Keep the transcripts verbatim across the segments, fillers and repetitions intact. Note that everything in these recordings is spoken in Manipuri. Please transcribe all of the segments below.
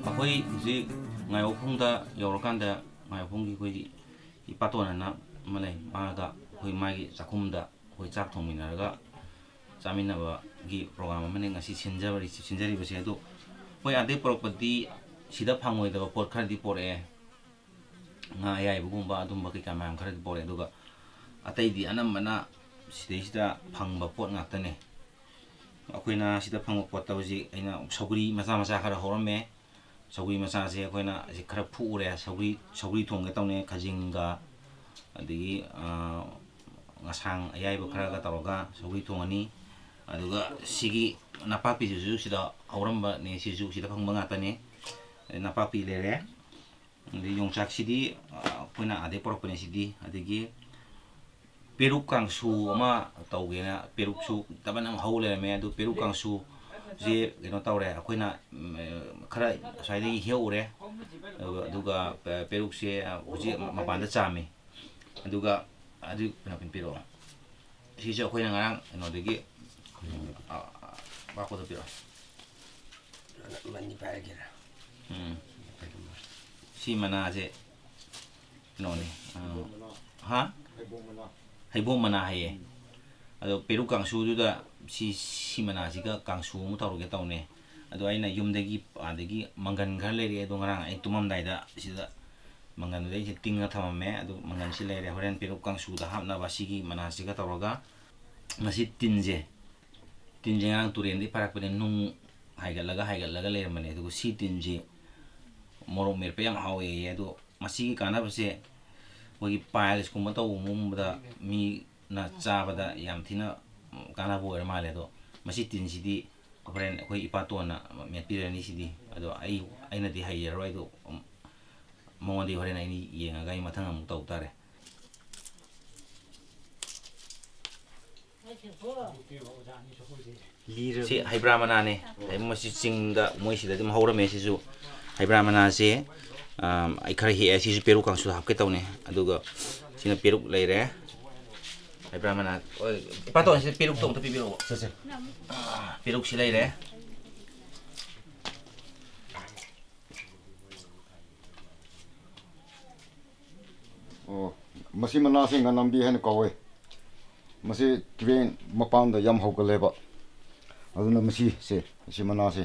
ꯑꯩꯈꯣꯏ ꯍꯧꯖꯤꯛ ꯉꯥꯏꯌꯣꯛꯐꯝꯗ ꯌꯧꯔꯀꯥꯟꯗ, ꯉꯥꯏꯌꯣꯛꯐꯝꯒꯤ ꯑꯩꯈꯣꯏꯒꯤ ꯏꯄꯥꯇꯣꯟ ꯍꯥꯏꯅ ꯑꯃ ꯂꯩ, ꯃꯥꯒ ꯑꯩꯈꯣꯏ ꯃꯥꯒꯤ ꯆꯥꯛꯈꯨꯝꯗ ꯑꯩꯈꯣꯏ ꯆꯥꯛ ꯊꯣꯡꯃꯤꯟꯅꯔꯒ ꯆꯥꯃꯤꯟꯅꯕꯒꯤ program ꯑꯃꯅꯤ ꯉꯁꯤ ꯁꯤꯟꯖꯕꯔꯤ-, ꯁꯤꯟꯖꯔꯤꯕꯁꯦ꯫ ꯑꯗꯨ ꯑꯩꯈꯣꯏ ꯑꯥꯗꯩ ꯄꯨꯔꯛꯄꯗꯤ ꯁꯤꯗ ꯐꯪꯉꯣꯏꯗꯕ ꯄꯣꯠ ꯈꯔꯗꯤ ꯄꯣꯔꯛꯑꯦ꯫ ꯉꯥ ꯑꯌꯥꯏꯕꯒꯨꯝꯕ, ꯑꯗꯨꯝꯕ ꯀꯩꯀꯥ ꯃꯌꯥꯝ ꯈꯔꯗꯤ ꯄꯣꯔꯛꯑꯦ꯫ ꯑꯗꯨꯒ ꯑꯇꯩꯗꯤ ꯑꯅꯝꯕꯅ ꯁꯤꯗꯩꯁꯤꯗ ꯐꯪꯕ ꯄꯣꯠ ꯉꯥꯛꯇꯅꯦ꯫ ꯑꯩꯈꯣꯏꯅ ꯁꯤꯗ ꯐꯪꯕ ꯄꯣꯠꯇ ꯍꯧꯖꯤꯛ ꯑꯩꯅ ꯁꯧꯒ꯭ꯔꯤ ꯃꯆꯥ ꯃꯆꯥ ꯈꯔ ꯍꯧꯔꯝꯃꯦ꯫ ꯁꯧꯒ꯭ꯔꯤ ꯃꯆꯥꯁꯦ ꯑꯩꯈꯣꯏꯅ ꯍꯧꯖꯤꯛ ꯈꯔ ꯐꯨꯛꯎꯔꯦ꯫ ꯁꯧꯒ꯭ꯔꯤ, ꯁꯧꯒ꯭ꯔꯤ ꯊꯣꯡꯒꯦ ꯇꯧꯅꯦ, ꯈꯥꯖꯤꯡꯒ, ꯑꯗꯒꯤ, ꯑ, ꯉꯁꯥꯡ ꯑꯌꯥꯏꯕ ꯈꯔꯒ ꯇꯧꯔꯒ ꯁꯧꯒ꯭ꯔꯤ ꯊꯣꯡꯉꯅꯤ꯫ ꯑꯗꯨꯒ ꯁꯤꯒꯤ ꯅꯄꯥꯛꯄꯤꯁꯤꯁꯨ ꯁꯤꯗ ꯍꯧꯔꯝꯕꯅꯦ, ꯁꯤꯁꯨ ꯁꯤꯗ ꯐꯪꯕ ꯉꯥꯛꯇꯅꯦ꯫ ꯑꯗꯩ ꯅꯄꯥꯛꯄꯤ ꯂꯩꯔꯦ꯫ ꯑꯗꯩ ꯌꯣꯡꯆꯥꯛꯁꯤꯗꯤ, ꯑ, ꯑꯩꯈꯣꯏꯅ ꯑꯥꯗꯩ ꯄꯨꯔꯛꯄꯅꯦ ꯁꯤꯗꯤ꯫ ꯑꯗꯒꯤ ꯄꯦꯔꯨꯛ ꯀꯥꯡꯁꯨ ꯑꯃ ꯇꯧꯒꯦꯅ, ꯄꯦꯔꯨꯛꯁꯨ ꯇꯕꯟ ꯑꯃ ꯍꯧ ꯂꯩꯔꯝꯃꯦ꯫ ꯑꯗꯨ ꯄꯦꯔꯨꯛ ꯀꯥꯡꯁꯨꯁꯦ ꯀꯩꯅꯣ ꯇꯧꯔꯦ, ꯑꯩꯈꯣꯏꯅ, ꯎꯝ, ꯈꯔ ꯑꯁ꯭ꯋꯥꯏꯗꯒꯤ ꯍꯦꯛꯎꯔꯦ꯫ ꯑꯗꯨꯒ, ꯑꯗꯨꯒ ꯄꯦꯔꯨꯛꯁꯦ ꯍꯧꯖꯤꯛ ꯃꯄꯥꯟꯗ ꯆꯥꯝꯃꯤ꯫ ꯑꯗꯨꯒ ꯑꯗꯨ ꯀꯩꯅꯣ ꯄꯤꯔꯛꯑꯣ꯫ ꯁꯤꯁꯨ ꯑꯩꯈꯣꯏꯅ ꯉꯔꯥꯡ ꯀꯩꯅꯣꯗꯒꯤ, ꯎꯝ, ꯑ, ꯑ, ꯄꯥꯛꯄꯗꯣ ꯄꯤꯔꯛꯑꯣ꯫ ꯃꯅꯤ ꯄꯥꯏꯔꯒꯦꯔꯥ? ꯎꯝ꯫ ꯁꯤ ꯃꯅꯥꯁꯦ ꯀꯩꯅꯣꯅꯤ, ꯑ, ꯍꯥ? ꯍꯩꯕꯣꯡ ꯃꯅꯥ ꯍꯥꯏꯌꯦ꯫ ꯑꯗꯣ ꯄꯦꯔꯨꯛ ꯀꯥꯡꯁꯨꯗꯨꯗ ꯁꯤ, ꯁꯤ ꯃꯅꯥꯁꯤꯒ ꯀꯥꯡꯁꯨ ꯑꯃ ꯇꯧꯔꯒꯦ ꯇꯧꯅꯦ꯫ ꯑꯗꯣ ꯑꯩꯅ ꯌꯨꯝꯗꯒꯤ, ꯑꯗꯒꯤ ꯃꯪꯒꯟ ꯈꯔ ꯂꯩꯔꯛꯑꯦ꯫ ꯑꯗꯣ ꯉꯔꯥꯡ ꯑꯩ ꯇꯨꯝꯃꯝꯗꯥꯏꯗ ꯁꯤꯗ ꯃꯪꯒꯟꯗꯨꯗ ꯑꯩꯁꯦ ꯇꯤꯡꯉ ꯊꯝꯃꯝꯃꯦ꯫ ꯑꯗꯨ ꯃꯪꯒꯟꯁꯤ ꯂꯩꯔꯦ꯫ ꯍꯣꯔꯦꯟ ꯄꯦꯔꯨꯛ ꯀꯥꯡꯁꯨꯗ ꯍꯥꯞꯅꯕ ꯁꯤꯒꯤ ꯃꯅꯥꯁꯤꯒ ꯇꯧꯔꯒ, ꯃꯁꯤ ꯇꯤꯟꯁꯦ, ꯇꯤꯟꯁꯦ ꯉꯔꯥꯡ ꯇꯨꯔꯦꯟꯗꯒꯤ ꯐꯥꯔꯛꯄꯅꯦ, ꯅꯨꯡ ꯍꯥꯏꯒꯠꯂꯒ, ꯍꯥꯏꯒꯠꯂꯒ ꯂꯩꯔꯝꯕꯅꯦ꯫ ꯑꯗꯨꯒ ꯁꯤ ꯇꯤꯟꯁꯤ ꯃꯣꯔꯣꯛ ꯃꯦꯠꯄ ꯌꯥꯝ ꯍꯥꯎꯋꯦꯌꯦ꯫ ꯑꯗꯣ ꯃꯁꯤꯒꯤ ꯀꯥꯟꯅꯕꯁꯦ ꯑꯩꯈꯣꯏꯒꯤ piles ꯀꯨꯝꯕ ꯇꯧꯕꯒꯨꯝꯕꯗ ꯃꯤꯅ ꯆꯥꯕꯗ ꯌꯥꯝ ꯊꯤꯅ ꯀꯥꯟꯅꯕ ꯑꯣꯏꯔ ꯃꯥꯜꯂꯦ꯫ ꯑꯗꯣ ꯃꯁꯤ ꯇꯤꯟꯁꯤꯗꯤ ꯍꯣꯔꯦꯟ ꯑꯩꯈꯣꯏ ꯏꯄꯥꯇꯣꯟꯅ ꯃꯦꯠꯄꯤꯔꯅꯤ ꯁꯤꯗꯤ꯫ ꯑꯗꯣ ꯑꯩ, ꯑꯩꯅꯗꯤ ꯍꯩꯔꯔꯣꯏ꯫ ꯑꯗꯣ ꯃꯉꯣꯟꯗꯒꯤ ꯍꯣꯔꯦꯟ ꯑꯩꯅ ꯌꯦꯡꯉꯒ ꯑꯩ ꯃꯊꯪ ꯑꯃꯨꯛ ꯇꯧ ꯇꯥꯔꯦ꯫ ꯁꯤ ꯍꯩꯕ꯭ꯔꯥ ꯃꯅꯥꯅꯦ꯫ ꯃꯁꯤ ꯆꯤꯡꯗ ꯃꯣꯏ ꯁꯤꯗ ꯑꯗꯨꯝ ꯍꯧꯔꯝꯃꯦ꯫ ꯁꯤꯁꯨ ꯍꯩꯕ꯭ꯔꯥ ꯃꯅꯥꯁꯦ, ꯑꯝ, ꯑꯩ ꯈꯔ ꯍꯦꯛꯑꯦ꯫ ꯁꯤꯁꯨ ꯄꯦꯔꯨꯛ ꯀꯥꯡꯁꯨ ꯍꯥꯞꯀꯦ ꯇꯧꯅꯦ꯫ ꯑꯗꯨꯒ ꯁꯤꯅ ꯄꯦꯔꯨꯛ ꯂꯩꯔꯦ꯫ ꯍꯩꯕ꯭ꯔꯥ ꯃꯅꯥ꯫ ꯍꯣꯏ, ꯏꯄꯥꯇꯣꯟ, ꯁꯤ ꯄꯦꯔꯨꯛꯇꯣ ꯑꯝꯇ ꯄꯤꯕꯤꯔꯛꯑꯣ꯫ ꯁꯦ, ꯁꯦ꯫ ꯑꯥ, ꯄꯦꯔꯨꯛꯁꯤ ꯂꯩꯔꯦ꯫ ꯑꯣ, ꯃꯁꯤ ꯃꯅꯥꯁꯦ ꯉꯥꯅꯥꯝꯕꯤ ꯍꯥꯏꯅ ꯀꯧꯋꯦ꯫ ꯃꯁꯤ ꯇꯨꯔꯦꯟ ꯃꯄꯥꯟꯗ ꯌꯥꯝ ꯍꯧꯒꯜꯂꯦꯕ꯫ ꯑꯗꯨꯅ ꯃꯁꯤꯁꯦ, ꯃꯁꯤ ꯃꯅꯥꯁꯦ,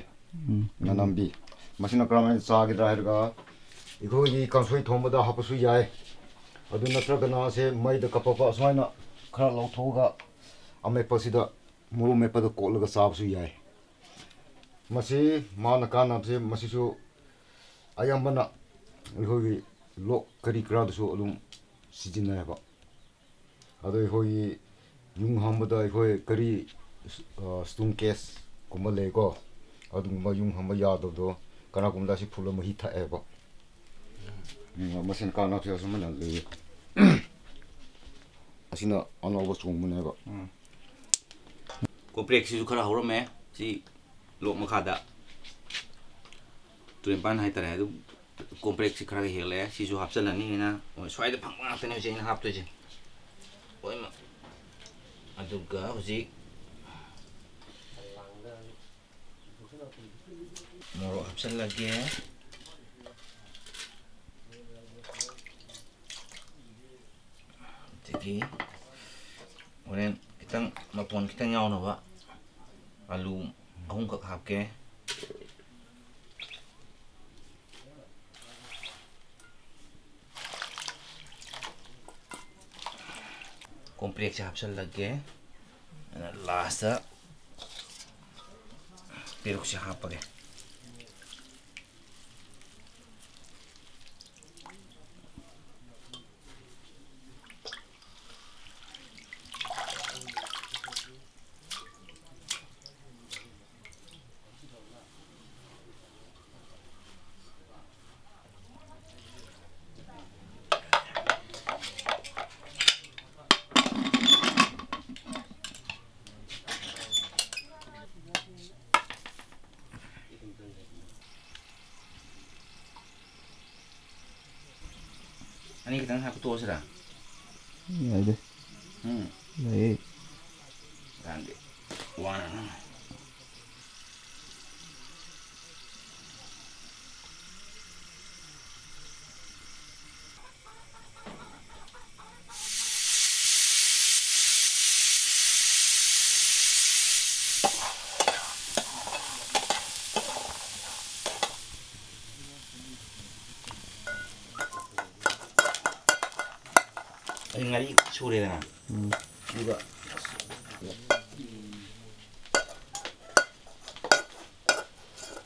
ꯎꯝ꯫ ꯉꯥꯅꯥꯝꯕꯤ꯫ ꯃꯁꯤꯅ ꯀꯔꯝꯍꯥꯏꯅ ꯆꯥꯒꯗ꯭ꯔꯥ ꯍꯥꯏꯔꯒ, ꯑꯩꯈꯣꯏꯒꯤ ꯀꯥꯡꯁꯣꯏ ꯊꯣꯡꯕꯗ ꯍꯥꯞꯄꯁꯨ ꯌꯥꯏ꯫ ꯑꯗꯨ ꯅꯠꯇ꯭ꯔꯒꯅ ꯁꯦ ꯃꯩꯗ ꯀꯞꯄꯛꯄ ꯑꯁꯨꯃꯥꯏꯅ ꯈꯔ ꯂꯧꯊꯣꯛꯑꯒ ꯑꯃꯦꯠꯄꯁꯤꯗ, ꯃꯣꯔꯣꯛ ꯃꯦꯠꯄꯗ ꯀꯣꯠꯂꯒ ꯆꯥꯕꯁꯨ ꯌꯥꯏ꯫ ꯃꯁꯤ ꯃꯥꯅ ꯀꯥꯟꯅꯕꯁꯦ, ꯃꯁꯤꯁꯨ ꯑꯌꯥꯝꯕꯅ ꯑꯩꯈꯣꯏꯒꯤ ꯂꯣꯛ ꯀꯔꯤ ꯀꯔꯥꯗꯁꯨ ꯑꯗꯨꯝ ꯁꯤꯖꯤꯟꯅꯩꯌꯦꯕ꯫ ꯑꯗꯣ ꯑꯩꯈꯣꯏꯒꯤ ꯌꯨꯡ ꯍꯥꯟꯕꯗ ꯑꯩꯈꯣꯏ ꯀꯔꯤ, ꯑ, stone caseꯀꯨꯝꯕ ꯂꯩꯀꯣ, ꯑꯗꯨꯒꯨꯝꯕ ꯌꯨꯡ ꯍꯥꯟꯕ ꯌꯥꯗꯕꯗꯣ ꯀꯅꯥꯒꯨꯝꯕꯗ ꯑꯁꯤ ꯐꯨꯠꯂ ꯃꯍꯤ ꯊꯛꯑꯦꯕ꯫ ꯎꯝ, ꯃꯁꯤꯅ ꯀꯥꯟꯅꯕꯁꯦ ꯑꯁꯨꯃꯥꯏꯅ ꯂꯩꯌꯦ꯫ ꯑꯁꯤꯅ ꯑꯅꯧꯕ ꯆꯣꯡꯕꯅꯦꯕ꯫ ꯎꯝ꯫ ꯀꯣꯝꯄ꯭ꯔꯦꯛꯁꯤꯁꯨ ꯈꯔ ꯍꯧꯔꯝꯃꯦ꯫ ꯁꯤ ꯂꯣꯛ ꯃꯈꯥꯗ ꯇꯨꯔꯦꯟꯄꯥꯟ ꯍꯥꯏꯇꯥꯔꯦ꯫ ꯑꯗꯨ ꯀꯣꯝꯄ꯭ꯔꯦꯛꯁꯤ ꯈꯔ ꯍꯦꯜꯂꯛꯑꯦ꯫ ꯁꯤꯁꯨ ꯍꯥꯞꯆꯤꯜꯂꯅꯤ ꯑꯩꯅ꯫ ꯍꯣꯏ, ꯁ꯭ꯋꯥꯏꯗ ꯐꯪꯕ ꯉꯥꯛꯇꯅꯦ ꯍꯧꯖꯤꯛ ꯑꯩꯅ ꯍꯥꯞꯇꯣꯏꯁꯦ ꯂꯣꯏꯅꯃꯛ꯫ ꯑꯗꯨꯒ ꯍꯧꯖꯤꯛ ꯃꯣꯔꯣꯛ ꯍꯥꯞꯆꯤꯜꯂꯒꯦ꯫ ꯑꯗꯒꯤ ꯍꯣꯔꯦꯟ ꯈꯤꯇꯪ ꯃꯐꯣꯟ ꯈꯤꯇꯪ ꯌꯥꯎꯅꯕ ꯑꯂꯨ ꯑꯍꯨꯝꯈꯛ ꯍꯥꯞꯀꯦ꯫ ꯀꯣꯝꯄ꯭ꯔꯦꯛꯁꯦ ꯍꯥꯞꯆꯤꯜꯂꯒꯦ꯫ ꯑꯗꯨꯅ ꯂꯥꯁꯇ ꯄꯦꯔꯨꯛꯁꯦ ꯍꯥꯞꯄꯒꯦ꯫ ꯅꯪ ꯍꯥꯞꯄ ꯇꯣꯛꯑꯁꯤꯔꯥ? ꯌꯥꯏꯗ꯫ ꯎꯝ꯫ ꯌꯥꯏꯌꯦ꯫ ꯀꯥꯟꯗꯦ꯫ ꯋꯥꯅ꯫ ꯑꯩ ꯉꯥꯔꯤ ꯁꯨꯔꯦꯗꯅ꯫ ꯎꯝ꯫ ꯑꯗꯨꯒ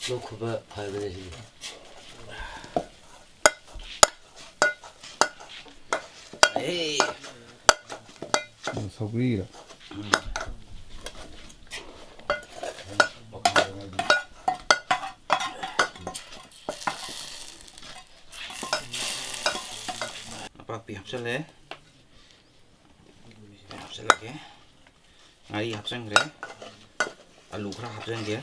ꯂꯧ ꯈꯨꯕ ꯐꯗ꯭ꯔꯦ ꯁꯤꯗꯤ꯫ ꯑꯦ꯫ ꯁꯧꯒ꯭ꯔꯤꯔ? ꯎꯝ꯫ ꯅꯄꯥꯛꯄꯤ ꯍꯥꯞꯆꯜꯂꯦ꯫ ꯍꯥꯞꯆꯜꯂꯒꯦ꯫ ꯉꯥꯔꯤ ꯍꯥꯞꯆꯟꯈ꯭ꯔꯦ꯫ ꯑꯂꯨ ꯈꯔ ꯍꯥꯞꯆꯟꯒꯦ꯫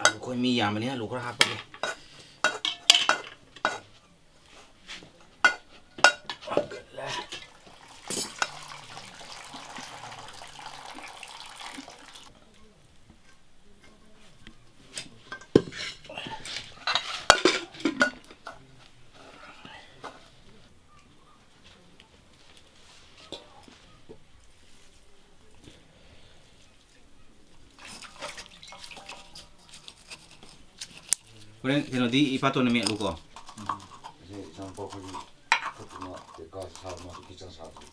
ꯑꯂꯨ ꯑꯩꯈꯣꯏ ꯃꯤ ꯌꯥꯝꯕꯅꯤꯅ ꯑꯂꯨ ꯈꯔ ꯍꯥꯞꯄꯒꯦ꯫ ꯍꯣꯔꯦꯟ ꯀꯩꯅꯣꯗꯤ ꯏꯄꯥꯇꯣꯟꯅ ꯃꯦꯠꯂꯨꯀꯣ꯫ ꯑꯁꯤ ꯏꯆꯥꯅꯨꯄꯥ ꯑꯩꯈꯣꯏꯒꯤ ꯈꯨꯠꯇꯨꯅ ꯇꯦꯛꯀꯥ ꯁꯥꯕ ꯃꯥꯁꯨ ꯀꯤꯠꯆꯟ ꯁꯥꯕꯗꯨ꯫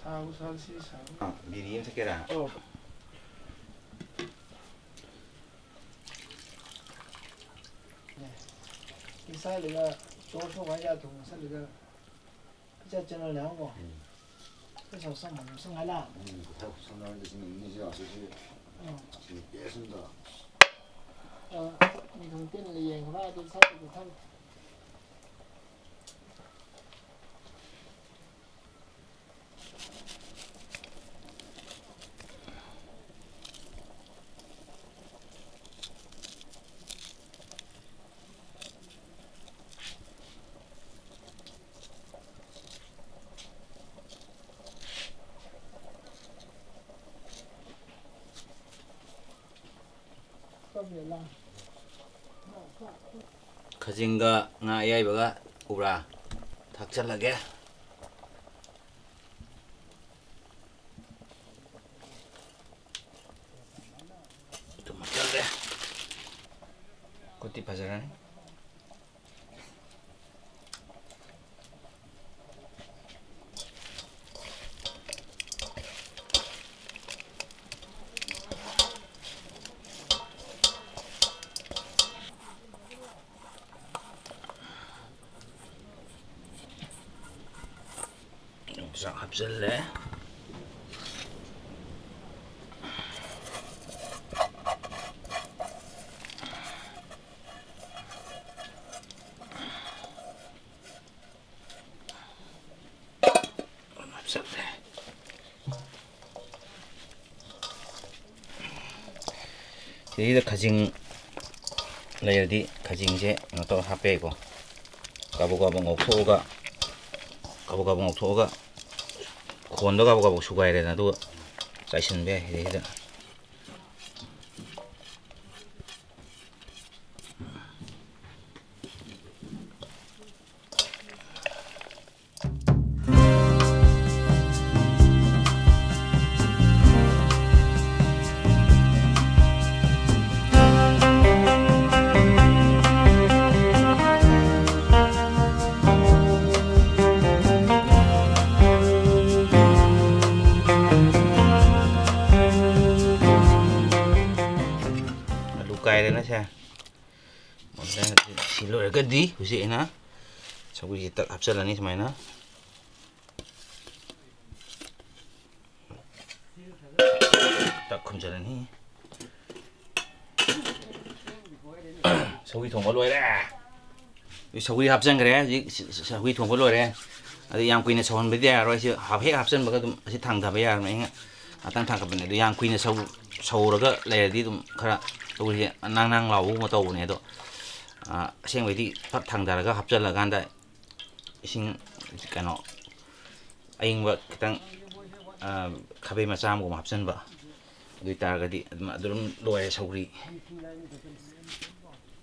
ꯁꯥꯎ, ꯁꯥꯎ, ꯁꯤ ꯁꯥꯎ꯫ ꯑ, ꯕꯤꯔꯤ ꯑꯃ ꯊꯛꯀꯦꯔꯥ? ꯑꯣ꯫ ꯏꯁꯥꯗꯨꯒ ꯆꯣꯔ ꯁꯣ ꯍꯥꯏ ꯌꯥ ꯊꯣꯡ ꯆꯠꯂꯒ ꯏꯆꯠ ꯆꯠꯅ ꯂꯩꯍꯧꯕ꯫ ꯎꯝ꯫ ꯄꯩꯁꯥ ꯆꯪꯕ ꯆꯪꯍꯜꯂ꯫ ꯎꯝ, ꯄꯩꯁꯥ ꯆꯪꯍꯜꯂ ꯂꯤꯁꯤꯡ ꯑꯅꯤꯁꯦ ꯑꯁꯤꯗꯤ ꯑꯥ꯫ ꯑꯁꯤꯗꯤ ꯕꯦꯁ ꯑꯝꯗ꯫ ꯑꯥ, ꯃꯤ ꯈꯪꯇꯦꯅ ꯌꯦꯡꯈ꯭ꯔ ꯑꯗꯨ ꯁꯥꯏꯠꯇꯨꯗ ꯊꯝ꯫ ꯈꯥꯖꯤꯡꯒ ꯉꯥ ꯑꯌꯥꯏꯕꯒ ꯎꯕ꯭ꯔꯥ? ꯊꯥꯛꯆꯜꯂꯒꯦ꯫ ꯑꯗꯨꯝ ꯍꯥꯞꯆꯜꯂꯦ꯫ ꯈꯨꯠꯇꯤ ꯐꯖꯔꯅꯤ꯫ ꯌꯣꯡꯆꯥꯛ ꯍꯥꯞꯆꯜꯂꯦ꯫ ꯍꯥꯞꯆꯜꯂꯦ꯫ ꯁꯤꯗꯩꯗ ꯈꯥꯖꯤꯡ ꯂꯩꯔꯗꯤ ꯈꯥꯖꯤꯡꯁꯦ ꯀꯩꯅꯣ ꯇꯧꯔ ꯍꯥꯞꯄ ꯌꯥꯏꯀꯣ꯫ ꯀꯥꯕꯛ ꯀꯥꯕꯛ ꯉꯧꯊꯣꯛꯑꯒ, ꯀꯥꯕꯛ ꯀꯥꯕꯛ ꯉꯧꯊꯣꯛꯑꯒ, ꯈꯣꯟꯗꯣ ꯀꯥꯕꯛ ꯀꯥꯕꯛ ꯁꯨꯒꯥꯏꯔꯦꯗꯅ, ꯑꯗꯨꯒ ꯆꯥꯏꯁꯤꯟꯕ ꯌꯥꯏ ꯁꯤꯗꯩꯁꯤꯗ꯫ ꯑꯂꯨ ꯀꯥꯏꯔꯦꯅ ꯁꯦ꯫ ꯁꯤ ꯂꯣꯏꯔꯒꯗꯤ ꯍꯧꯖꯤꯛ ꯑꯩꯅ ꯁꯧꯒ꯭ꯔꯤꯁꯤ ꯇꯛ ꯍꯥꯞꯆꯤꯜꯂꯅꯤ ꯁꯨꯃꯥꯏꯅ꯫ ꯇꯛ ꯈꯨꯝꯖꯤꯜꯂꯅꯤ꯫ ꯁꯧꯒ꯭ꯔꯤ ꯊꯣꯡꯕ ꯂꯣꯏꯔꯦ꯫ ꯁꯧꯒ꯭ꯔꯤ ꯍꯥꯞꯆꯤꯟꯈ꯭ꯔꯦ꯫ ꯍꯧꯖꯤꯛ ꯁꯧꯒ꯭ꯔꯤ ꯊꯣꯡꯕ ꯂꯣꯏꯔꯦ꯫ ꯑꯗꯨ ꯌꯥꯝ ꯀꯨꯏꯅ ꯁꯧꯍꯟꯕꯗꯤ ꯌꯥꯔꯔꯣꯏ꯫ ꯁꯤ ꯍꯥꯞ-, ꯍꯦꯛ ꯍꯥꯞꯆꯤꯟꯕꯒ ꯑꯗꯨꯝ ꯑꯁꯤ ꯊꯥꯡꯊꯕ ꯌꯥꯔꯕꯅꯤ꯫ ꯑꯩꯅ ꯉꯥꯛꯇꯪ ꯊꯥꯡꯒꯠꯄꯅꯦ꯫ ꯑꯗꯨ ꯌꯥꯝ ꯀꯨꯏꯅ ꯁꯧ-, ꯁꯧꯔꯒ ꯂꯩꯔꯗꯤ ꯑꯗꯨꯝ ꯈꯔ ꯁꯧꯒ꯭ꯔꯤꯁꯦ ꯅꯥꯡ ꯅꯥꯡ ꯂꯥꯎꯕꯒꯨꯝꯕ ꯇꯧꯕꯅꯦ꯫ ꯑꯗꯣ, ꯑ, ꯑꯁꯦꯡꯕꯩꯗꯤ ꯐꯠ ꯊꯥꯡꯊꯔꯒ ꯍꯥꯞꯆꯤꯜꯂꯀꯥꯟꯗ ꯏꯁꯤꯡ, ꯀꯩꯅꯣ, ꯑꯏꯪꯕ ꯈꯤꯇꯪ, ꯑ, ꯈꯥꯕꯩ ꯃꯆꯥ ꯑꯃꯒꯨꯝꯕ ꯍꯥꯞꯆꯤꯟꯕ꯫ ꯑꯗꯨ ꯑꯣꯏꯇꯥꯔꯒꯗꯤ ꯑꯗꯨꯝ, ꯑꯗꯨ ꯑꯗꯨꯝ ꯂꯣꯏꯔꯦ ꯁꯧꯒ꯭ꯔꯤ꯫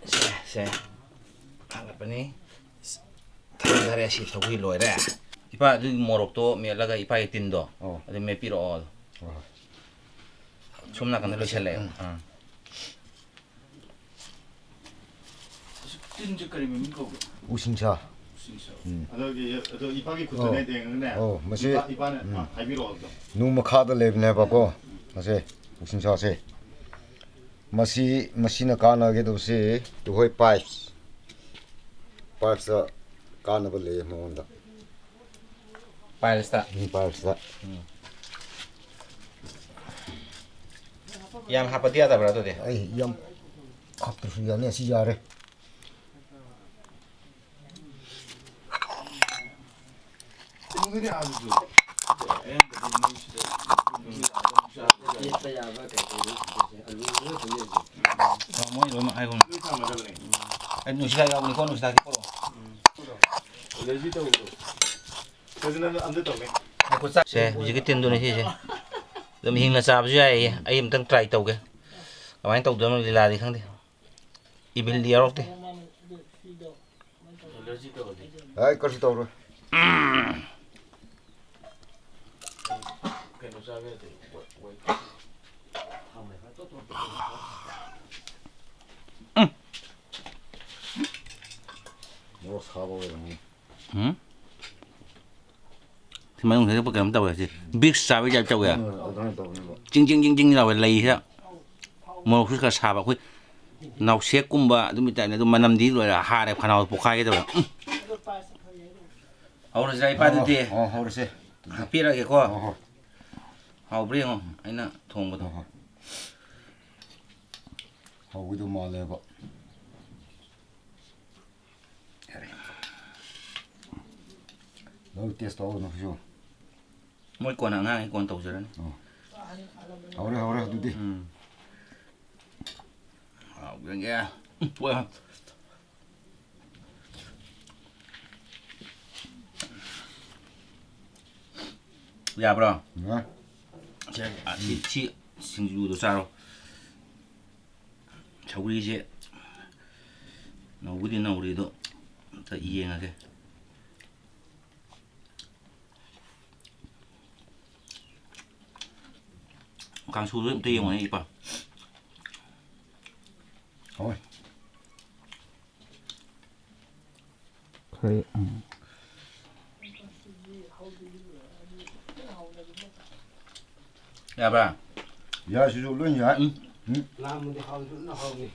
ꯁꯦ, ꯁꯦ꯫ ꯊꯥꯡꯒꯠꯄꯅꯤ꯫ ꯊꯥꯡꯊꯔꯦ, ꯁꯤ ꯁꯧꯒ꯭ꯔꯤ ꯂꯣꯏꯔꯦ꯫ ꯏꯄꯥ, ꯑꯗꯨꯒꯤ ꯃꯣꯔꯣꯛꯇꯣ ꯃꯦꯠꯂꯒ ꯏꯄꯥꯒꯤ ꯇꯤꯟꯗꯣ ꯑꯣ꯫ ꯑꯗꯨ ꯃꯦꯠꯄꯤꯔꯛꯑꯣ꯫ ꯍꯣꯏ, ꯍꯣꯏ꯫ ꯁꯣꯝ ꯅꯥꯀꯟꯗ ꯂꯣꯏꯁꯜꯂꯦ꯫ ꯎꯝ꯫ ꯑꯥ꯫ ꯇꯤꯟꯁꯦ ꯀꯔꯤ ꯃꯃꯤꯡ ꯀꯧꯒꯦ? ꯎꯁꯤꯡꯁꯥ꯫ ꯎꯁꯤꯡꯁꯥ꯫ ꯎꯝ꯫ ꯑꯗꯨꯒꯤ, ꯑꯗꯣ ꯏꯄꯥꯒꯤ ꯈꯨꯠꯇꯅꯦ ꯑꯣ꯫ ꯇꯦꯡꯉꯒꯅꯦ꯫ ꯑꯣ, ꯃꯁꯤ, ꯏꯄꯥ-, ꯏꯄꯥꯅ ꯎꯝ꯫ ꯍꯥꯏꯕꯤꯔꯛꯑꯣ ꯑꯗꯣ꯫ ꯅꯨꯡ ꯃꯈꯥꯗ ꯂꯩꯕꯅꯦꯕꯀꯣ꯫ ꯃꯁꯦ, ꯎꯁꯤꯡꯁꯥꯁꯦ꯫ ꯃꯁꯤ, ꯃꯁꯤꯅ ꯀꯥꯟꯅꯒꯗꯕꯁꯤ ꯑꯩꯈꯣꯏ pipes꯫ Pipesꯇ ꯀꯥꯟꯅꯕ ꯂꯩꯌꯦ ꯃꯉꯣꯟꯗ꯫ Pilesꯇ? ꯎꯝ, pilesꯇ꯫ ꯎꯝ꯫ ꯌꯥꯝ ꯍꯥꯞꯄꯗꯤ ꯌꯥꯗꯕ꯭ꯔꯥ ꯑꯗꯨꯗꯤ? ꯑꯩ ꯌꯥꯝ ꯍꯥꯞꯇ꯭ꯔꯁꯨ ꯌꯥꯅꯤ, ꯑꯁꯤ ꯌꯥꯔꯦ꯫ ꯃꯣꯏ ꯂꯣꯏꯅꯃꯛ ꯍꯥꯏꯈꯣ꯫ ꯑꯩ ꯅꯨꯡꯁꯤꯗꯥꯛ ꯌꯥꯎꯕꯅꯤꯀꯣ, ꯅꯨꯡꯁꯤꯗꯥꯛꯇꯤ ꯄꯨꯔꯛꯑꯣ꯫ Allergy ꯇꯧꯕꯗꯣ꯫ ꯐꯖꯅ ꯑꯝꯇ ꯇꯧꯒꯦ꯫ ꯁꯦ, ꯍꯧꯖꯤꯛꯀꯤ ꯇꯤꯟꯗꯨꯅꯤ ꯁꯤꯁꯦ꯫ ꯑꯗꯨꯝ ꯍꯤꯡꯅ ꯆꯥꯕꯁꯨ ꯌꯥꯏꯌꯦ꯫ ꯑꯩ ꯑꯝꯇꯪ try ꯇꯧꯒꯦ꯫ ꯀꯃꯥꯏꯅ ꯇꯧꯗꯣꯏꯅꯣ ꯂꯤꯂꯥꯗꯤ ꯈꯪꯗꯦ꯫ Evilꯗꯤ ꯌꯥꯎꯔꯛꯇꯦ꯫ Allergy ꯇꯧꯔꯗꯤ꯫ ꯑꯩ ꯀꯩꯁꯨ ꯇꯧꯔꯣꯏ꯫ ꯀꯩꯅꯣ ꯆꯥꯕ ꯌꯥꯗꯦ꯫ ꯃꯣꯔꯣꯛ ꯁꯥꯕ ꯑꯣꯏꯔꯝꯒꯅꯤ꯫ ꯎꯝ? ꯁꯤ ꯃꯅꯨꯡꯁꯤꯗ ꯀꯩꯅꯣꯝ ꯇꯧꯋꯦ ꯁꯤ꯫ Vicks ꯆꯥꯕꯩ type ꯇꯧꯋꯦ꯫ ꯎꯝ, ꯑꯗꯨꯃꯥꯏꯅ ꯇꯧꯕꯅꯦꯕ꯫ ꯆꯤꯡ, ꯆꯤꯡ, ꯆꯤꯡ, ꯆꯤꯡ ꯂꯥꯎꯋꯦ ꯂꯩꯁꯤꯗ꯫ ꯃꯣꯔꯣꯛꯁꯨ ꯈꯔ ꯁꯥꯕ꯫ ꯑꯩꯈꯣꯏ ꯅꯥꯎꯁꯦꯛꯀꯨꯝꯕ ꯑꯗꯨꯝꯕ typeꯅꯦ꯫ ꯑꯗꯨ ꯃꯅꯝꯗꯤ ꯂꯣꯏꯔꯦ꯫ ꯍꯥꯔꯦ, ꯈꯅꯥꯎ ꯄꯣꯛꯈꯥꯏꯒꯦ ꯇꯧꯋꯦ꯫ ꯎꯝ꯫ ꯍꯧꯔꯁꯤꯔꯥ ꯏꯄꯥ ꯑꯗꯨꯗꯤ? ꯑꯣ, ꯍꯧꯔꯁꯦ꯫ ꯍꯥꯞꯄꯤꯔꯒꯦꯀꯣ꯫ ꯍꯣꯏ, ꯍꯣꯏ꯫ ꯍꯥꯎꯕ꯭ꯔꯥ ꯌꯦꯡꯉꯣ ꯑꯩꯅ ꯊꯣꯡꯕꯗꯣ꯫ ꯍꯣꯏ, ꯍꯣꯏ꯫ ꯍꯥꯎꯒꯗꯧ ꯃꯥꯜꯂꯦꯕ꯫ ꯌꯥꯔꯦ꯫ ꯂꯣꯏ taste ꯇꯧꯔꯣ ꯅꯈꯣꯏꯁꯨ꯫ ꯃꯣꯏ ꯀꯣꯟꯅ ꯑꯉꯥꯡꯒꯤ ꯀꯣꯟ ꯇꯧꯖꯔꯅꯤ꯫ ꯑꯣ꯫ ꯍꯧꯔꯦ, ꯍꯧꯔꯦ ꯑꯗꯨꯗꯤ꯫ ꯎꯝ꯫ ꯍꯥꯎꯕ꯭ꯔꯥ ꯌꯦꯡꯒꯦ꯫ ꯎꯝ, ꯄꯣꯛꯑꯦ꯫ ꯌꯥꯕ꯭ꯔꯣ? ꯌꯥꯏ꯫ ꯁꯦ, ꯑ, ꯁꯤ, ꯁꯤ, ꯁꯤꯡꯖꯨꯗꯣ ꯆꯥꯔꯣ꯫ ꯁꯧꯒ꯭ꯔꯤꯁꯦ ꯅꯧꯕꯨꯗꯤ ꯅꯧꯔꯤ ꯑꯗꯣ ꯑꯝꯇ ꯌꯦꯡꯉꯒꯦ꯫ ꯀꯥꯡꯁꯨꯗꯣ ꯑꯝꯇ ꯌꯦꯡꯉꯣꯅꯦ ꯏꯄꯥ꯫ ꯍꯣꯏ꯫ ꯈꯔ, ꯎꯝ꯫ ꯌꯥꯕ꯭ꯔꯥ? ꯌꯥꯏ, ꯁꯤꯁꯨ ꯂꯣꯏ ꯌꯥꯏ꯫ ꯎꯝ꯫ ꯎꯝ꯫ ꯂꯥꯝꯃꯗꯤ ꯍꯥꯎꯗꯨꯅ ꯍꯥꯎꯅꯤ꯫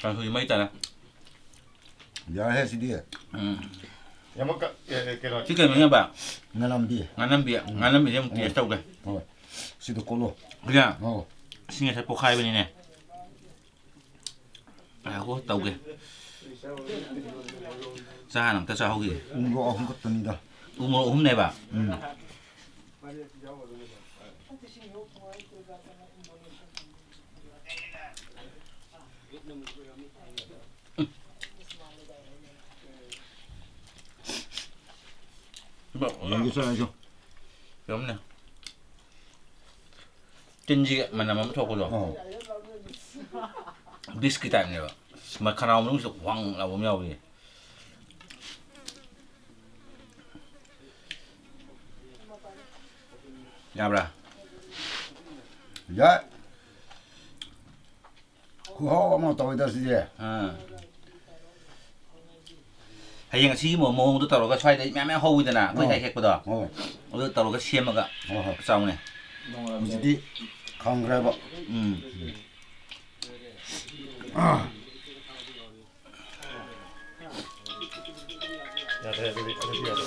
ꯀꯥꯡꯁꯣꯏ ꯃꯩ ꯇꯥꯔꯦ꯫ ꯌꯥꯏꯍꯦ ꯁꯤꯗꯤ꯫ ꯎꯝ꯫ ꯌꯥꯝꯃꯛꯀ-, ꯑꯦ, ꯑꯦ, ꯀꯩꯅꯣ꯫ ꯁꯤ ꯀꯩ ꯃꯃꯤꯡ ꯍꯥꯏꯕ? ꯉꯥꯅꯝꯕꯤ꯫ ꯉꯥꯅꯝꯕꯤ꯫ ꯎꯝ꯫ ꯉꯥꯅꯝꯕꯤꯁꯦ ꯑꯃꯨꯛ ꯎꯝ꯫ Taste ꯇꯧꯒꯦ꯫ ꯍꯣꯏ꯫ ꯁꯤꯗ ꯀꯣꯠꯂꯣ꯫ ꯀꯌꯥ? ꯑꯧ꯫ ꯁꯤ ꯉꯁꯥꯏ ꯄꯣꯛꯈꯥꯏꯕꯅꯤꯅꯦ꯫ ꯉꯥꯏꯈꯣ, ꯇꯧꯒꯦ꯫ ꯆꯥ ꯍꯥꯟꯅ ꯑꯝꯇ ꯆꯥꯍꯧꯈꯤꯒꯦ꯫ ꯎ ꯃꯣꯔꯣꯛ ꯑꯍꯨꯝ ꯈꯛꯇꯅꯤꯗ꯫ ꯎ ꯃꯣꯔꯣꯛ ꯑꯍꯨꯝꯅꯦꯕ? ꯎꯝ꯫ ꯌꯦꯡꯒꯦ ꯆꯥꯔꯁꯨ꯫ ꯌꯦꯔꯨꯝꯅꯦ꯫ ꯇꯤꯟꯁꯤ ꯃꯅꯝ ꯑꯃ ꯊꯣꯛꯄꯗꯣ꯫ ꯑꯧ꯫ ꯕꯤꯁꯀꯤ typeꯅꯦꯕ꯫ ꯃ-, ꯈꯅꯥꯎ ꯃꯅꯨꯡꯁꯤꯗ ꯋꯥꯡ ꯂꯥꯎꯕ ꯑꯃ ꯌꯥꯎꯔꯤꯌꯦ꯫ ꯌꯥꯕ꯭ꯔꯥ? ꯌꯥꯏ꯫ ꯈꯨꯍꯥꯎ ꯑꯃ ꯇꯧꯋꯤꯗ ꯁꯤꯗꯤ꯫ ꯑꯥ꯫ ꯍꯌꯦꯡ ꯑꯁꯤꯒꯤ ꯃꯑꯣꯡꯗꯣ ꯇꯧꯔꯒ ꯁ꯭ꯋꯥꯏꯗ ꯃꯌꯥꯝ ꯃꯌꯥꯝ ꯍꯧꯋꯤꯗꯅ, ꯑꯩꯈꯣꯏ ꯑꯥ꯫ ꯁ꯭ꯋꯥꯏ ꯍꯦꯛꯄꯗꯣ꯫ ꯍꯣꯏ꯫ ꯑꯗꯨ ꯇꯧꯔꯒ ꯁꯦꯝꯃꯒ ꯍꯣꯏ, ꯍꯣꯏ꯫ ꯆꯥꯎꯅꯦ꯫ ꯍꯧꯖꯤꯛꯇꯤ ꯈꯪꯈ꯭ꯔꯦꯕ꯫ ꯎꯝ꯫ ꯑꯥ꯫ ꯌꯥꯗ꯭ꯔꯦ, ꯑꯗꯨꯗꯤ, ꯑꯗꯨꯗꯤ ꯌꯥꯗ꯭ꯔꯦ꯫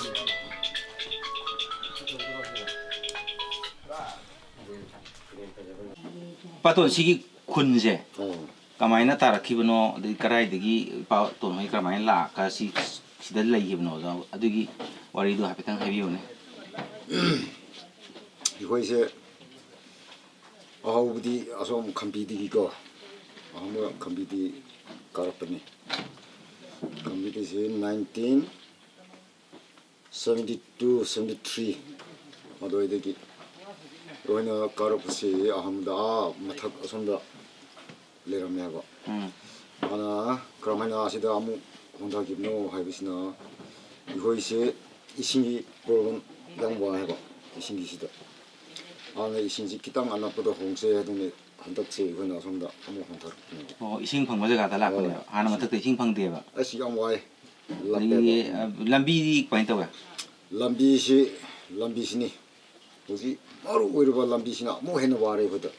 ꯄꯥꯇꯣꯟ, ꯁꯤꯒꯤ ꯈꯨꯟꯁꯦ ꯎꯝ꯫ ꯀꯃꯥꯏꯅ ꯇꯥꯔꯛꯈꯤꯕꯅꯣ, ꯑꯗꯩ ꯀꯗꯥꯏꯗꯒꯤ ꯏꯄꯥꯇꯣꯟ ꯍꯣꯏ ꯀꯃꯥꯏꯅ ꯂꯥꯛꯑꯒ ꯁꯤ, ꯁꯤꯗ ꯂꯩꯈꯤꯕꯅꯣꯗꯣ, ꯑꯗꯨꯒꯤ ꯋꯥꯔꯤꯗꯣ ꯍꯥꯏꯐꯦꯠꯇꯪ ꯍꯥꯏꯕꯤꯌꯨꯅꯦ꯫ ꯑꯩꯈꯣꯏꯁꯦ ꯑꯍꯧꯕꯗꯤ ꯑꯁꯣꯝ ꯈꯝꯕꯤꯗꯒꯤꯀꯣ, ꯑꯍꯥꯟꯕ ꯈꯝꯕꯤꯗꯒꯤ ꯀꯥꯔꯛꯄꯅꯤ꯫ ꯈꯝꯕꯤꯗꯒꯤꯁꯦ nineteen seventy two, seventy three ꯑꯗꯨꯋꯥꯏꯗꯒꯤ ꯑꯩꯈꯣꯏꯅ ꯀꯥꯔꯛꯄꯁꯤ ꯑꯍꯥꯟꯕꯗ ꯑꯥ ꯃꯊꯛ ꯑꯁꯣꯝꯗ ꯂꯩꯔꯝꯃꯦ ꯍꯥꯏꯕ꯫ ꯎꯝ꯫ ꯍꯥꯟꯅ ꯀꯔꯝꯍꯥꯏꯅ ꯑꯁꯤꯗ ꯑꯃꯨꯛ ꯍꯣꯡꯊꯈꯤꯕꯅꯣ ꯍꯥꯏꯕꯁꯤꯅ, ꯑꯩꯈꯣꯏꯁꯦ ꯏꯁꯤꯡꯒꯤ problem ꯌꯥꯝ ꯋꯥꯏ ꯍꯥꯏꯕ, ꯏꯁꯤꯡꯒꯤꯁꯤꯗ꯫ ꯍꯥꯟꯅ ꯏꯁꯤꯡꯁꯤ ꯈꯤꯇꯪ ꯑꯅꯛꯄꯗ ꯍꯣꯡꯁꯦ ꯑꯗꯨꯅ ꯍꯟꯗꯛꯁꯦ ꯑꯩꯈꯣꯏꯅ ꯑꯁꯣꯝꯗ ꯑꯃꯨꯛ ꯍꯣꯡꯊꯔꯛꯄꯅꯦꯕ꯫ ꯑꯣ, ꯏꯁꯤꯡ ꯐꯪꯕ ꯖꯒꯥꯗ ꯂꯥꯛꯄꯅꯦꯕ꯫ ꯍꯣꯏ꯫ ꯍꯥꯟꯅ ꯃꯊꯛꯇ ꯏꯁꯤꯡ ꯐꯪꯗꯦꯕ꯫ ꯑꯁ, ꯌꯥꯝ ꯋꯥꯏ꯫ ꯑꯗꯒꯤ, ꯂꯥꯞꯄꯦꯕ꯫ ꯑ, ꯂꯝꯕꯤꯗꯤ ꯀꯃꯥꯏꯅ ꯇꯧꯋꯦ? ꯂꯝꯕꯤꯁꯤ, ꯂꯝꯕꯤꯁꯤꯅꯤ ꯍꯧꯖꯤꯛ ꯃꯔꯨ ꯑꯣꯏꯔꯤꯕ ꯂꯝꯕꯤꯁꯤꯅ ꯑꯃꯨꯛ ꯍꯦꯟꯅ ꯋꯥꯔꯦ ꯑꯩꯈꯣꯏꯗ꯫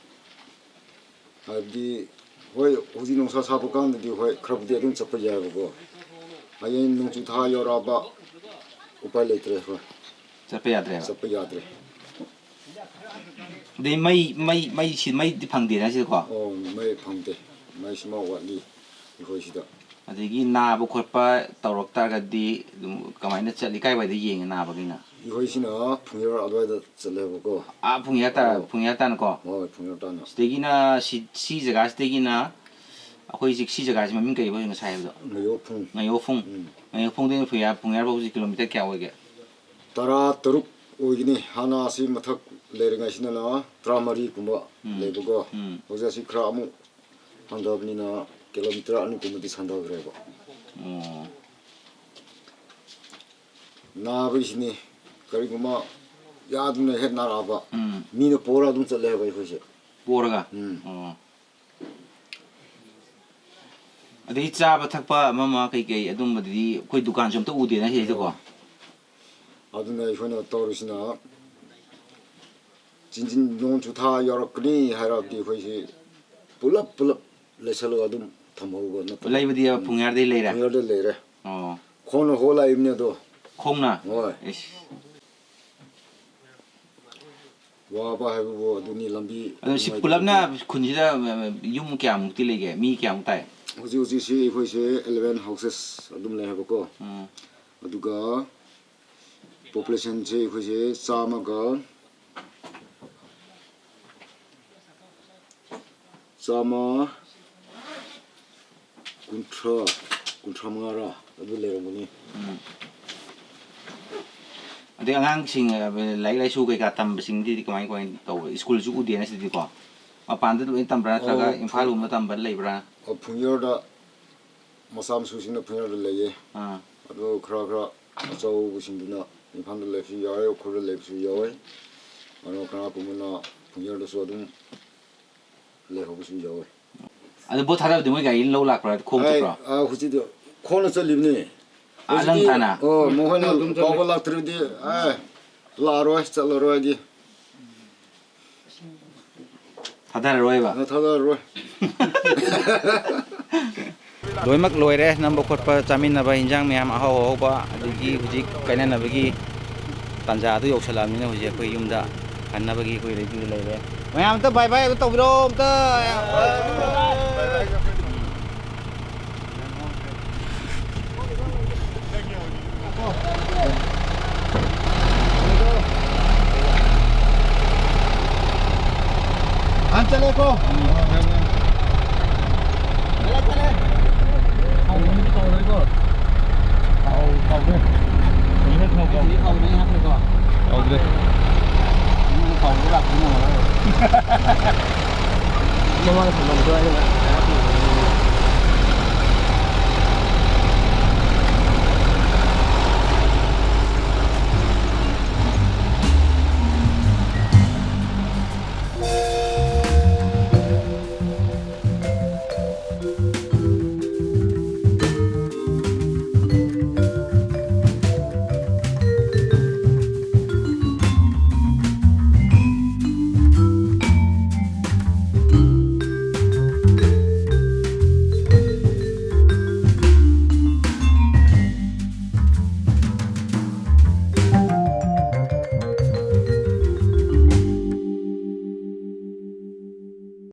ꯍꯥꯏꯕꯗꯤ, ꯍꯣꯏ, ꯍꯧꯖꯤꯛ ꯅꯨꯡꯁꯥ ꯁꯥꯕ ꯀꯥꯟꯗꯗꯤ, ꯍꯣꯏ, ꯈꯔꯕꯨꯗꯤ ꯑꯗꯨꯝ ꯆꯠꯄ ꯌꯥꯏꯕꯀꯣ꯫ ꯍꯌꯦꯡ ꯅꯣꯡꯖꯨ ꯊꯥ ꯌꯧꯔꯛꯑꯕ, ꯎꯄꯥꯏ ꯂꯩꯇ꯭ꯔꯦ ꯑꯩꯈꯣꯏ꯫ ꯆꯠꯄ ꯌꯥꯗ꯭ꯔꯦꯕ? ꯆꯠꯄ ꯌꯥꯗ꯭ꯔꯦ꯫ ꯑꯗꯩ ꯃꯩ, ꯃꯩ, ꯃꯩꯁꯤ, ꯃꯩꯗꯤ ꯐꯪꯗꯦꯅ ꯁꯤꯗꯀꯣ? ꯑꯣ, ꯃꯩ ꯐꯪꯗꯦ꯫ ꯃꯩꯁꯤꯃ ꯋꯥꯠꯂꯤ ꯑꯩꯈꯣꯏ ꯁꯤꯗ꯫ ꯑꯗꯒꯤ ꯅꯥꯕ ꯈꯣꯠꯄ ꯇꯧꯔꯛ ꯇꯥꯔꯒꯗꯤ ꯑꯗꯨꯝ ꯀꯃꯥꯏꯅ ꯆꯠꯂꯤ? ꯀꯥꯏꯋꯥꯏꯗ ꯌꯦꯡꯉꯦ ꯅꯥꯕꯒꯤꯅ? ꯑꯩꯈꯣꯏꯁꯤꯅ ꯐꯨꯡꯌꯥꯔ ꯑꯗꯨꯋꯥꯏꯗ ꯆꯠꯂꯦꯕꯀꯣ꯫ ꯑꯥ, ꯐꯨꯡꯌꯥꯔ ꯇꯥ-, ꯑꯣ꯫ ꯐꯨꯡꯌꯥꯔ ꯇꯥꯅꯀꯣ? ꯍꯣꯏ, ꯐꯨꯡꯌꯥꯔ ꯇꯥꯅ꯫ ꯁꯤꯗꯒꯤꯅ ꯁꯤ, ꯁꯤ ꯖꯒꯥꯁꯤꯗꯒꯤꯅ ꯑꯩꯈꯣꯏ ꯍꯧꯖꯤꯛ ꯁꯤ ꯖꯒꯥꯁꯤ ꯃꯃꯤꯡ ꯀꯩ ꯑꯣꯏ ꯉꯁꯥꯏ ꯍꯥꯏꯕꯗꯣ? ꯉꯥꯌꯣꯛꯐꯨꯡ꯫ ꯉꯥꯌꯣꯛꯐꯨꯡ꯫ ꯎꯝ꯫ ꯉꯥꯌꯣꯛꯐꯨꯡꯗꯒꯤꯅ ꯐꯨꯡꯌꯥꯔ, ꯐꯨꯡꯌꯥꯔ ꯐꯥꯎꯕꯁꯤ kilometre ꯀꯌꯥ ꯑꯣꯏꯒꯦ? ꯇꯔꯥꯇꯔꯨꯛ ꯑꯣꯏꯒꯅꯤ꯫ ꯍꯥꯟꯅ ꯑꯁꯤ ꯃꯊꯛ ꯂꯩꯔꯤꯉꯩꯁꯤꯅ ꯇꯔꯥꯃꯔꯤꯒꯨꯝꯕ ꯎꯝ꯫ ꯂꯩꯕꯀꯣ꯫ ꯎꯝ꯫ ꯍꯧꯖꯤꯛ ꯑꯁꯤ ꯈꯔ ꯑꯃꯨꯛ ꯍꯟꯊꯕꯅꯤꯅ kilometre ꯑꯅꯤꯒꯨꯝꯕꯗꯤ ꯁꯟꯊꯈ꯭ꯔꯦꯕ꯫ ꯑꯣ꯫ ꯅꯥꯕꯒꯤꯁꯤꯅꯤ꯫ ꯀꯔꯤꯒꯨꯝꯕ ꯌꯥꯗꯅ ꯍꯦꯛ ꯅꯥꯔꯛꯑꯕ, ꯎꯝ꯫ ꯃꯤꯅ ꯄꯣꯔ ꯑꯗꯨꯝ ꯆꯠꯂꯦ ꯍꯥꯏꯕ ꯑꯩꯈꯣꯏꯁꯦ꯫ ꯄꯣꯔꯒ? ꯎꯝ꯫ ꯑꯣ꯫ ꯑꯗꯒꯤ ꯆꯥꯕ ꯊꯛꯄ ꯑꯃ ꯑꯃ ꯀꯩꯀꯩ ꯑꯗꯨꯝꯕꯗꯨꯗꯤ ꯑꯩꯈꯣꯏ ꯗꯨꯀꯥꯟꯁꯨ ꯑꯝꯇ ꯎꯗꯦꯅ ꯁꯤꯗꯩꯗꯀꯣ? ꯑꯗꯨꯅ ꯑꯩꯈꯣꯏꯅ ꯇꯧꯔꯤꯁꯤꯅ, ꯆꯤꯟꯖꯤꯟ ꯅꯣꯡꯖꯨ ꯊꯥ ꯌꯧꯔꯛꯀꯅꯤ ꯍꯥꯏꯔꯕꯗꯤ ꯑꯩꯈꯣꯏꯁꯤ ꯄꯨꯂꯞ ꯄꯨꯂꯞ ꯂꯩꯁꯜꯂꯒ ꯑꯗꯨꯝ ꯊꯝꯍꯧꯕ ꯅꯠꯇꯕ꯫ ꯂꯩꯕꯗꯤ ꯎꯝ꯫ ꯐꯨꯡꯌꯥꯔꯗꯩ ꯂꯩꯔꯦ? ꯐꯨꯡꯌꯥꯔꯗꯩ ꯂꯩꯔꯦ꯫ ꯑꯣ꯫ ꯈꯣꯡꯅ ꯍꯣꯜꯂꯛꯏꯕꯅꯤ ꯑꯗꯣ꯫ ꯈꯣꯡꯅ? ꯍꯣꯏ꯫ ꯏꯁ꯫ ꯋꯥꯕ ꯍꯥꯏꯕꯕꯨ ꯑꯗꯨꯅꯤ, ꯂꯝꯕꯤ ꯑꯗꯣ ꯁꯤ ꯅꯨꯡꯉꯥꯏꯇꯕ꯫ ꯄꯨꯂꯞꯅ ꯈꯨꯟꯁꯤꯗ, ꯑ, ꯌꯨꯝ ꯀꯌꯥꯃꯨꯛꯇꯤ ꯂꯩꯒꯦ? ꯃꯤ ꯀꯌꯥꯃꯨꯛ ꯇꯥꯏ? ꯍꯧꯖꯤꯛ ꯍꯧꯖꯤꯛꯁꯤ ꯑꯩꯈꯣꯏꯁꯦ eleven houses ꯑꯗꯨꯝ ꯂꯩ ꯍꯥꯏꯕꯀꯣ꯫ ꯎꯝ꯫ ꯑꯗꯨꯒ populationꯁꯦ ꯑꯩꯈꯣꯏꯁꯦ ꯆꯥꯝꯃꯒ, ꯆꯥꯝꯃ ꯀꯨꯟꯊ꯭ꯔꯥ, ꯀꯨꯟꯊ꯭ꯔꯥ ꯃꯉꯥꯔꯥ ꯑꯗꯨ ꯂꯩꯔꯝꯒꯅꯤ꯫ ꯎꯝ꯫ ꯑꯗꯩ ꯑꯉꯥꯡꯁꯤꯡ, ꯑ, ꯂꯥꯏꯔꯤꯛ ꯂꯥꯏꯁꯨ ꯀꯩꯀꯥ ꯇꯝꯕꯁꯤꯡꯗꯤ ꯀꯃꯥꯏ ꯀꯃꯥꯏꯅ ꯇꯧꯕ? ꯁ꯭ꯀꯨꯜꯁꯨ ꯎꯗꯦꯅ ꯁꯤꯗꯤꯀꯣ? ꯃꯄꯥꯟꯗ ꯂꯣꯏ ꯇꯝꯕ꯭ꯔꯥ ꯅꯠꯇ꯭ꯔꯒ ꯑꯣ, ꯏꯝꯐꯥꯜ ꯂꯣꯝꯗ ꯇꯝꯕ ꯂꯩꯕ꯭ꯔꯥ? ꯑꯣ, ꯐꯨꯡꯌꯣꯔꯗ ꯃꯆꯥ ꯃꯁꯨꯁꯤꯡꯅ ꯐꯨꯡꯌꯣꯔꯗ ꯂꯩꯌꯦ꯫ ꯑꯥ꯫ ꯑꯗꯣ ꯈꯔ ꯈꯔ ꯑꯆꯧꯕꯁꯤꯡꯗꯨꯅ ꯏꯝꯐꯥꯜꯗ ꯂꯩꯕꯁꯨ ꯌꯥꯎꯋꯦ, ꯎꯈ꯭ꯔꯨꯜꯗ ꯂꯩꯕꯁꯨ ꯌꯥꯎꯋꯦ꯫ ꯑꯗꯣ ꯀꯅꯥꯒꯨꯝꯕꯅ ꯐꯨꯡꯌꯣꯔꯗꯁꯨ ꯑꯗꯨꯝ ꯂꯩꯍꯧꯕꯁꯨ ꯌꯥꯎꯋꯦ꯫ ꯑꯗꯨ ꯚꯣꯠ ꯊꯥꯗꯕꯗꯤ ꯃꯣꯏ ꯒꯥꯔꯤ ꯂꯧ ꯂꯥꯛꯄ꯭ꯔꯥ? ꯈꯣꯡ ꯑꯩ, ꯆꯠꯄ꯭ꯔꯣ? ꯑꯥ, ꯍꯧꯖꯤꯛꯇꯤ ꯈꯣꯡꯅ ꯆꯠꯂꯤꯕꯅꯤ꯫ ꯑꯥ, ꯍꯧꯖꯤꯛꯇꯤ, ꯅꯪ ꯇꯥꯅ? ꯑꯣ, ꯃꯈꯣꯏꯅ ꯑꯗꯨꯝ ꯆꯠꯂꯦ꯫ ꯀꯥꯎꯕ ꯂꯥꯛꯇ꯭ꯔꯗꯤ, ꯑꯦ, ꯂꯥꯛꯑꯔꯣꯏ, ꯆꯠꯂꯔꯣꯏ ꯑꯩꯗꯤ꯫ ꯊꯥꯗꯔꯔꯣꯏꯕ? ꯑ, ꯊꯥꯗꯔꯔꯣꯏ꯫ ꯂꯣꯏꯅꯃꯛ ꯂꯣꯏꯔꯦ, ꯅꯝꯕ ꯈꯣꯠꯄ, ꯆꯥꯃꯤꯟꯅꯕ, ꯏꯟꯖꯥꯡ ꯃꯌꯥꯝ ꯑꯍꯥꯎ ꯑꯍꯥꯎꯕ, ꯑꯗꯒꯤ ꯍꯧꯖꯤꯛ ꯀꯥꯏꯅꯅꯕꯒꯤ ꯇꯥꯟꯖꯥ ꯑꯗꯨ ꯌꯧꯁꯜꯂꯛꯑꯕꯅꯤꯅ ꯍꯧꯖꯤꯛ ꯑꯩꯈꯣꯏ ꯌꯨꯝꯗ ꯍꯟꯅꯕꯒꯤ ꯑꯩꯈꯣꯏ ꯔꯦꯗꯤꯗ ꯂꯩꯔꯦ꯫ ꯃꯌꯥꯝ ꯑꯝꯇ bye bye ꯑꯝꯇ ꯇꯧꯕꯤꯔꯣ ꯑꯝꯇ꯫ ꯍꯥꯟ ꯆꯠꯂꯦꯀꯣ꯫ ꯆꯠꯂꯦ, ꯆꯠꯂꯦ꯫ ꯊꯥꯎ ꯀꯥꯎꯔꯦꯀꯣ꯫ ꯊꯥꯎ ꯀꯥꯎꯔꯦ꯫ ꯊꯥꯎ ꯀꯥꯎꯔꯦ꯫ ꯊꯥꯎ ꯂꯣꯏ ꯍꯥꯞꯈ꯭ꯔꯦꯀꯣ꯫ ꯀꯥꯎꯗ꯭ꯔꯦ꯫ ꯅꯪ ꯊꯥꯎ ꯂꯣꯏ ꯂꯥꯛꯄ ꯉꯝꯃꯔꯣꯏ꯫ ꯃꯃꯥꯡꯗ ꯊꯝꯃꯝꯕꯗꯣ ꯑꯩꯅ